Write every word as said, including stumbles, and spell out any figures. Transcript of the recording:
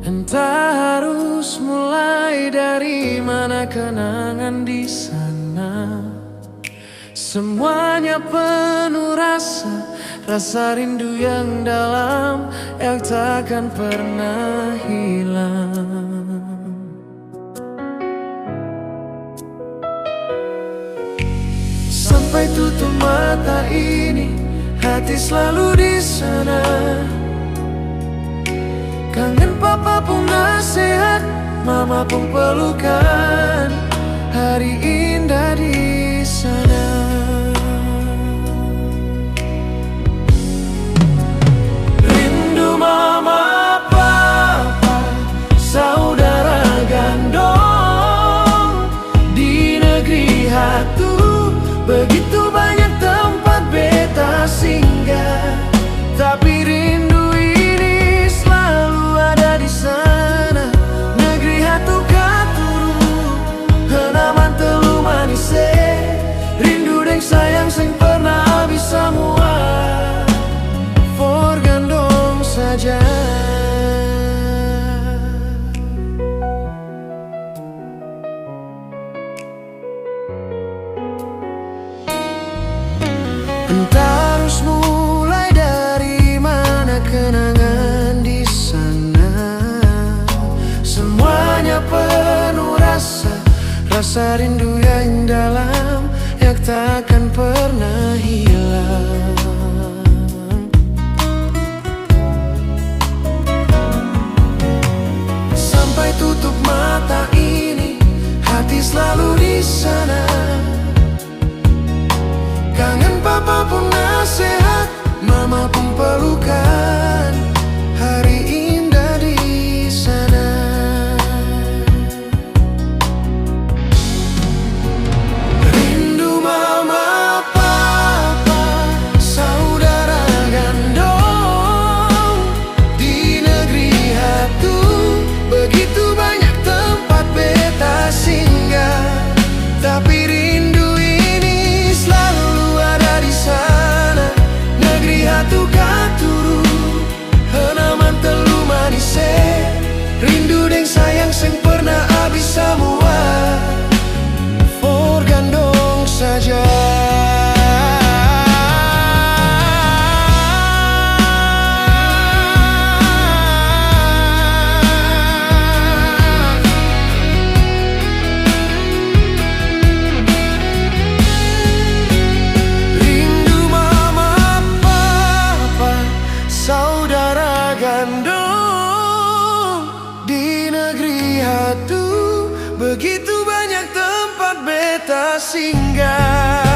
Entah harus mulai dari mana kenangan di sana. Semuanya penuh rasa, rasa rindu yang dalam, yang takkan pernah hilang. Sampai tutup mata ini, hati selalu di sana. Kangen papa pung nasehat, mama pung pelukan, hari indah di sana. Rindu mama, papa, saudara gandong. Di negeri hatu, begitu banyak tempat beta singgah. Tapi rindu ini selalu ada di sana. Negeri hatu katuru, halaman telu manis e. Rindu deng sayang seng pernah abis samua. For gandong saja. Entah harus mulai dari mana kenangan di sana. Semuanya penuh rasa, rasa rindu yang dalam, yang takkan pernah hilang. Sampai tutup mata ini, hati selalu di sana. Kangen papa pung nasehat, mama pung pelukan, hari indah di sana. Rindu mama, papa, saudara gandong. Di negeri hatu, begitu banyak tempat beta singgah. Tapi rindu ini selalu ada di sana. Negeri hatu katuru, halaman telu manis e. Rindu deng sayang seng pernah abis samua. For gandong saja. Rindu mama, papa, saudara gandong. Di negeri hatu, begitu banyak tempat beta singgah.